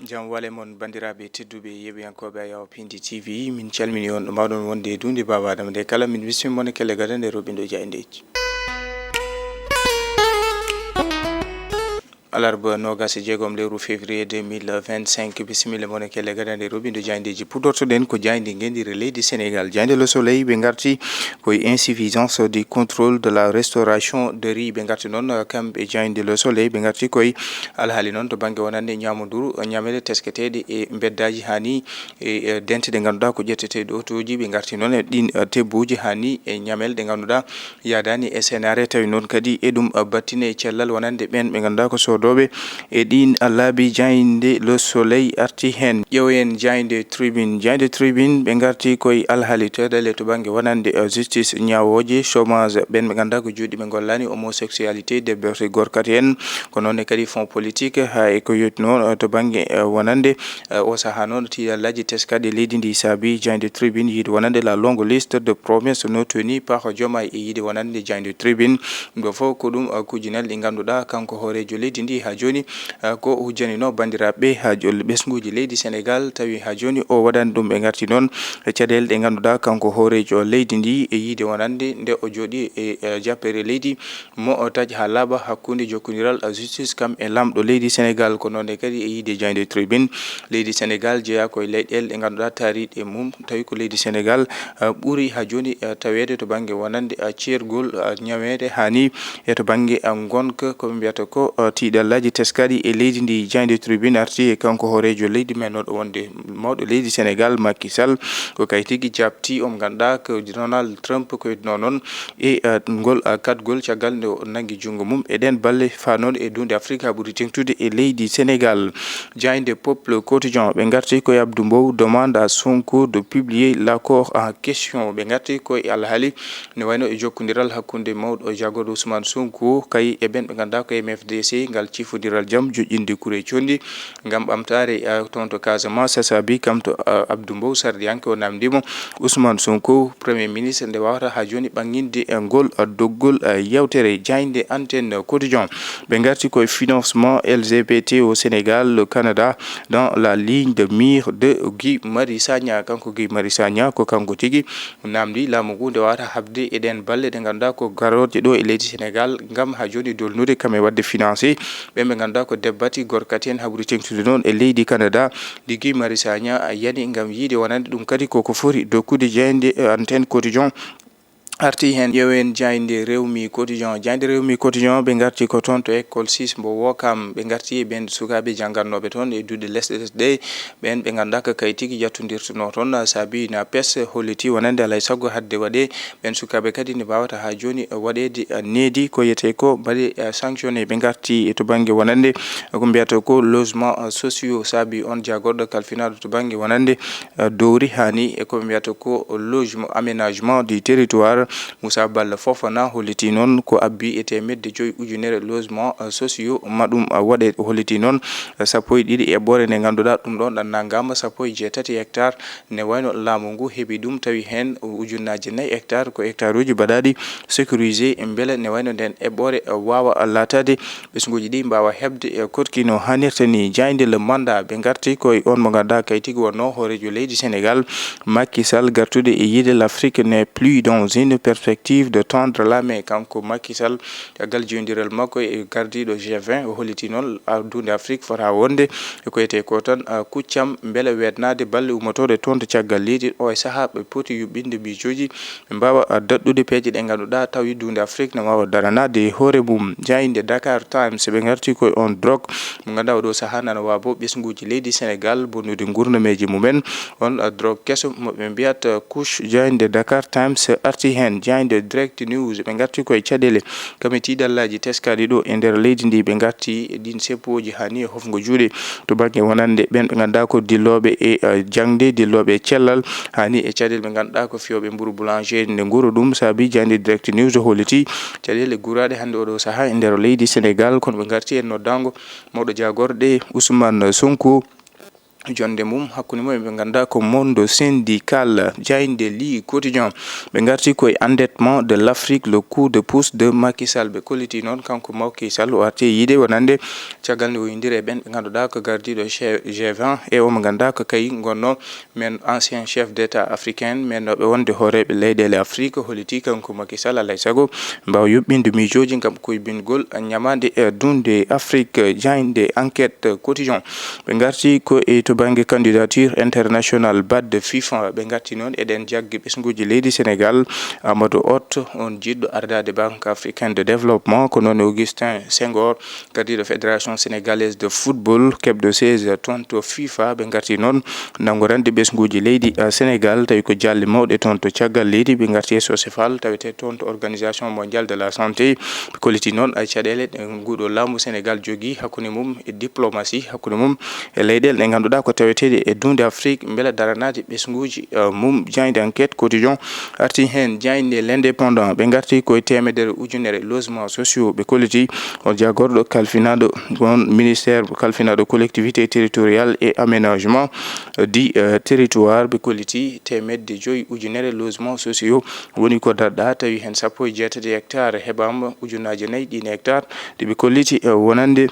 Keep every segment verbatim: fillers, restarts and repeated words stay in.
Jam wale mon, banndiraaɓe tedduɓe, yeɓiyankooɓe Ayaw Pindi T V, min calmini on, ɗo mbaawɗon wonde e duunde Baaba Adama nde kala. Min bismi mon e kelle gadande roɓindo jaayndeeji. Alarba noogas e jeegom lewru février deux mille vingt-cinq, bisimilla mon e kelle gadande roɓindo jaayndeeji. Puɗɗortoɗen ko jaaynde ngenndire leydi Sénégal. Jaaynde Le Soleil, ɓe ngarti koye insuffisance du contrôle de la restauration de riz. Ɓe ngarti noon, eh, kamɓe jaaynde Le Soleil, ɓe ngarti koye alhaali noon to bannge wonande ñaamoduru, eh, ñamele tesketeeɗe e mbeddaaji, haa ni e, eh, dente ɗe ngannduɗaa ko ƴettetee ɗo tooji. Ɓe ngarti noon e ɗin, eh, tebbuuji, haa ni e ñamele ɗe ngannduɗaa yaadaani e senaare. Tawi noon kadi e ɗum, eh, battine e cellal wonande ɓeen ɓe ngannduɗaa ko soodooɓe e ɗin, eh, laabi. Jaaynde Le Soleil arti heen. Ƴeewen jaaynde Tribune. Jaaynde Tribune, ɓe ngarti koye alhaali toɗɗale to bannge wonande, eh, justice, ñaawooje, chômage, ɓeen ɓe ngannduɗaa ko juuɗe ɓe ngollaani, homosexualité, debbo e gorkati en, ko noon ne kadi fonds politique, haa e ko yottinoo, eh, to bannge, eh, wonande, eh, o sahaa noon, tiiɗallaaji teskaaɗi leydi ndi saabi jaaynde Tribune yiide wonande la longue liste de promesses non tenues par Diomaye e yiide wonande jaaynde Tribune. Ɗum ɗo fof ko ɗum, eh, kuuji nelɗi ɗi ngannduɗaa kanko hooreejo leydi ndi haa jooni, eh, ko hujjanino banndiraaɓe haa jol-, ɓesnguuji leydi Sénégal, tawi haa jooni o waɗani ɗum. Ɓe ngarti noon e caɗeele ɗe ngannduɗaa kanko hooreejo leydi ndi e yiide wonande nde o jooɗi e, eh, jappeere leydi mo o taƴ haa laaɓa hakkunde jokkondiral, eh, justice kam e laamɗo leydi Sénégal. Ko noon ne kadi e yiide jaaynde Tribune, leydi Sénégal jeyaa koye leyɗeele ɗe ngannduɗaa taariiɗe mum, tawi ko leydi Sénégal, eh, ɓuri haa jooni, eh, taweede to bannge wonande, eh, ceergol, eh, ñameede haa ni e to bannge, eh, ngonka, ko ɓe mbiyata ko, eh, tiiɗallaaji teskaaɗi e leydi ndi. Jaaynde Tribune arti e kanko hooreejo leydi men, noɗo wonde mawɗo leydi Sénégal, Macky Sall, ko kay tigi jaabti omo ngannduɗaa ko Donald Trump ko yetno noon e, eh, ngol, eh, kaɗgol caggal nde o nanngi junngo mum e ɗeen balle faanooɗe e duunde Afrik haa ɓuri teeŋtude e leydi Sénégal. Jaaynde Peuple Quotidien, ɓe ngarti koye Abdou Mbow, demande à Sonko de publier l'accord en question. Ɓe ngarti koye alhaali ne wayno e jokkondiral hakkunde mawɗo jagorɗo Ousmane Sonko kay e ɓeen ɓe ngannduɗaa ko M F D C, ngal cifondiral jam joƴƴinde kure conndi ngam ɓamtaare, eh, toon to Casamance. Saabi kam to, eh, Abdou Mbow, sardiyanke o, namndi mo Ousmane Sonko, Premier ministre, nde wawata haa jooni ɓannginde, eh, ngol, eh, doggol, eh, yewtere. Jaaynde Antenne Quotidien, ɓe ngarti koye financement L G B T au Sénégal, le Canada dans la ligne de mire de Guy Marius Sagna. Kanko Guy Marius Sagna, ko kanko tigi namndi laamu ngu nde wawata haɓde e ɗeen balle ɗe ngannduɗaa ko garooje ɗo e leydi Sénégal, ngam haa jooni dolnude kam e waɗde financé ɓeen ɓe ngannduɗaa ko debbati gorkati en, haa ɓuri teeŋtude noon e leydi Canada. Ndi Guy Marius Sagna yani ngam yiide wonande ɗum kadi koko foti dokkude jaaynde, eh, Antenne Quotidien arti heen. Ƴeewen jaaynde Rewmi Quotidien. Jaaynde Rewmi Quotidien, ɓe ngarti ko toon to école six mbo Wokam. Ɓe ngarti e ɓeen sukaaɓe janngannooɓe toon e duɗe lesɗe lesɗe, ɓeen ɓe ngannduɗaa ko kay tigi yaltindirtunoo toon, saabi na pes holliti wonande alaa e sago haɗde waɗe. Ɓeen sukaaɓe kadi ne mbaawata haa jooni waɗeede needi, ko wiyetee ko mbaɗe, eh, sanctionné. Ɓe ngarti to bannge wonande ko mbiyata ko logement, eh, sociaux, saabi oon jagorɗo kalfinaaɗo to bannge wonande, eh, dowri haa ni e ko ɓe mbiyata ko logement, aménagement du territoire, Moussa Balla Fofana holliti noon ko abbi e teemedde joyi ujunere logement, eh, sociaux ma ɗum, eh, waɗe. Holliti noon, eh, sappo e ɗiɗi eɓɓoore nde ngannduɗaa ɗum ɗoon ɗan nanngaama sappo e jeetati hectare. Ne wayno laamu ngu heɓi ɗum, tawi heen ujunnaaje nayi hectare ko hectare uji mbaɗaaɗi sécurisé, mbele ne wayno nden eɓɓoore, eh, waawa laataade ɓesnguuji ɗi mbaawa heɓde, eh, koɗki no haanirta ni. Jaaynde Le Mandat, ɓe ngarti koye on mo ngannduɗaa kay tigi wonno hooreejo leydi Sénégal, Macky Sall, gartude e yiide l'Afrique n'est plus dans une perspective de tendre la main. Kanko Macky Sall, caggal jeyondiral makko e gardiiɗo G vingt, o holliti noon addude Afrik fota wonde e ko wiyetee ko tan, ah, kuccam, mbele weetnaade balle ummotooɗe toon to caggal leydi. O e sahaa ɓe poti yuɓɓinde miijooji, ɓe mbaawa, ah, daɗɗude peeje ɗe ngannduɗaa tawi duunde Afrik ne waawa daranaade e hoore mum. Jaaynde Dakar Times, ɓe ngarti koye on drogue mo ngannduɗaa oɗo sahaa nana waabo ɓesnguuji leydi Sénégal bonnude nguurnameeji mumen. On, ah, drogue keso mo ɓe mbiyata, ah, couche. Jaaynde Dakar Times arti heen. Jaaynde Direct News, ɓe ngarti koye caɗeele kame tiiɗallaaji teskaaɗi ɗo e nder leydi ndi. Ɓe ngarti e ɗin seppooji haa ni e hofngo juuɗe to bannge wonande ɓeen ɓe ngannduɗaa ko dillooɓe e, eh, jaŋde, dillooɓe e cellal, haa ni e caɗeele ɓe ngannduɗaa ko fiyooɓe mburu boulangerie nde nguru. Ɗum saabi jaaynde Direct News holliti caɗeele guuraaɗe hannde oɗo sahaa e nder leydi Sénégal. Kono ɓe ngarti e noddaango mawɗo jaagorɗe Ousmane Sonko, jonde mum hakkunde mum e ɓe ngannduɗaa ko monde syndical. Jaaynde Le Quotidien, ɓe ngarti koye endettement de l'Afrique, le coup de pouce de Macky Sall. Ɓe kolliti noon kanko Macky Sall o arti e yiide wonande caggal nde o yindiri e ɓen ɓe ngannduɗaa ko gardiiɗo che-, G vingt e omo ngannduɗaa ko kay ngonno men ancien chef d'État africain, men noɓe wonde hooreeɓe leyɗeele Afrique, holliti kanko Macky Sall alay sago mbaawa yuɓɓinde miijooji ngam koybingol ñamaande, eh, dunde Afrique. Jaaynde Enquête Quotidien, ɓe ngarti ko e to bannge candidature international badde FIFA. Ɓe ngarti noon eɗen jaggi ɓesnguuji leydi Sénégal, Amadou Hott, on jiɗɗo ardaade Banque Africaine de Développement, ko noon Augustin Senghor, gardiiɗo Fédération Sénégalaise de Football, keɓɗo siège toon to FIFA. Ɓe ngarti noon nanngorande ɓesnguuji leydi, eh, Sénégal, tawi ko jaalle mawɗe toon to caggal leydi. Ɓe ngarti e Sosefal, tawetee toon to Organisation Mondiale de la Santé. Ɓe kolliti noon, eh, caɗeele ɗe nguuɗo laamu Sénégal jogii hakkunde mum e diplomatie, hakkunde mum e leyɗeele ɗe ngannduɗaa ko taweteeɗe e dunde Afrique, mbela daranaade ɓesnguuji, eh, mum. Jaaynde Enquête Quotidien arti heen. Jaaynde L'Indépendant, ɓe ngarti koye teemedere ujunere logements sociaux, ɓe kolliti on jagorɗo kalfinaaɗo on ministère kalfinaaɗo collectivité territoriale et aménagement du, euh, territoire. Ɓe kolliti teemedde joyi ujunere logements sociaux woni ko daɗɗa, tawi heen sappo e jeetati hectares heɓaama, ujunnaaje nayi ɗiin hectares ɗi ɓe kolliti, eh, wonande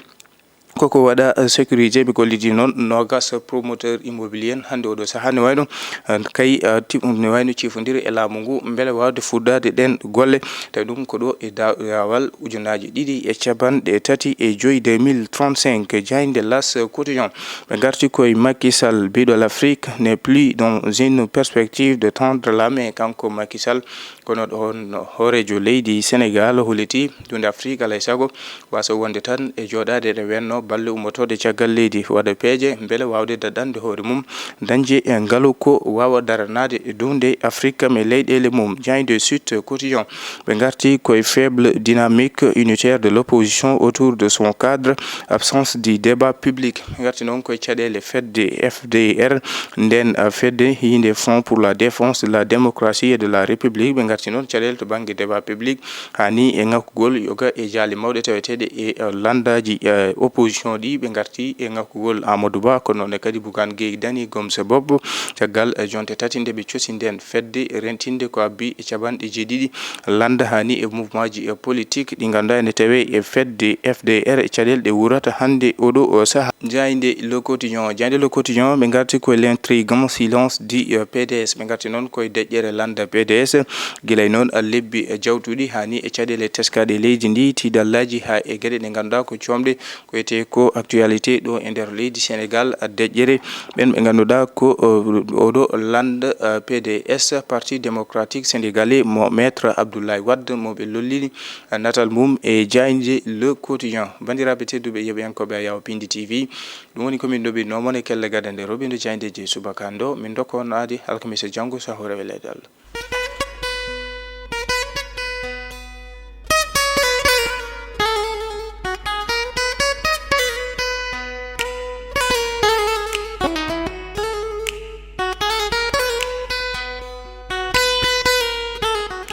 koko waɗa, eh, sécurisé. Ɓe kolliti noon noogas promoteur immobilier hannde oɗo sahaa ne wayno, eh, kay, eh, ti-, ne wayno cifondiri e laamu ngu mbele waawde fuɗɗaade ɗeen golle. Tawi ɗum ko ɗo e da-, daawal ujunnaaji ɗiɗi e capanɗe tati e joyi, deux mille trente-cinq. Jaaynde L'As Quotidien, ɓe ngarti koye Macky Sall, biɗo l'Afrique n'est plus dans une perspective de tendre la main. Kanko Macky Sall, kono ɗon hooreejo leydi Sénégal holliti dunde Afrique alay sago wasa wonde tan e jooɗaade ene wenno balle ummotooɗe caggal leydi, waɗa peeje mbele waawde daɗɗande hoore mum dañde e ngalu ko waawa daranaade e dunde Afrique kam e leyɗeele mum. Jaaynde Sud Quotidien, ɓe ngarti koye faible dynamique unitaire de l'opposition autour de son cadre, absence du débat public. Ɓe ngarti noon koye caɗeele fedde F D R, nden, uh, fedde hiinde Front pour la Défense de la Démocratie et de la République. Ɓe ngarti noon caɗeele to bannge débat public, haa ni e ŋakkugol yoga e jaale mawɗe taweteeɗe e, uh, lanndaaji, uh, opposition ɗi. Ɓe ngarti e ŋakkugol Amadou Ba, kono noon kadi Bougane Gueye Dany, Gomse Bob, caggal, uh, jonte tati nde ɓe cosi nden fedde rentinde ko abbi e capanɗe jeeɗiɗi lannda haa ni e mouvement ji, uh, politique ɗi ngannduɗaa ene tawe e fedde F D R e caɗeele ɗe wurata hannde oɗo, uh, sahaa. Jaaynde Le Quotidien, jaaynde Le Quotidien, ɓe ngarti koye l'intrigant silence du, euh, P D S. Ɓe ngarti noon koye deƴƴere lannda P D S. Gila e noon, a, lebbi, a, jawtuɗi haa ni e caɗeele teskaaɗe e leydi ndi, tiidallaaji haa e geɗe ɗe ngannduɗaa ko coomɗe, ko wiyetee ko actualité ɗo e nder leydi Sénégal, a, deƴƴere. Ɓeen ɓe ngannduɗaa ko, euh, oɗo lannda, euh, P D S, Parti Démocratique Sénégalais, mo Maître Abdoulaye Wade, mo ɓe lollini, euh, natal mum e jaaynde Le Quotidien. Banndiraaɓe tedduɓe, yeɓiyankooɓe Ayaw Pindi T V, ɗum woni ko min ɗoɓinoo mon e kelle gadande roɓindo jaayndeeji e subaka ndo. Min ndokka on aadi alkamisa janngo, so Hawre Weleede Allah.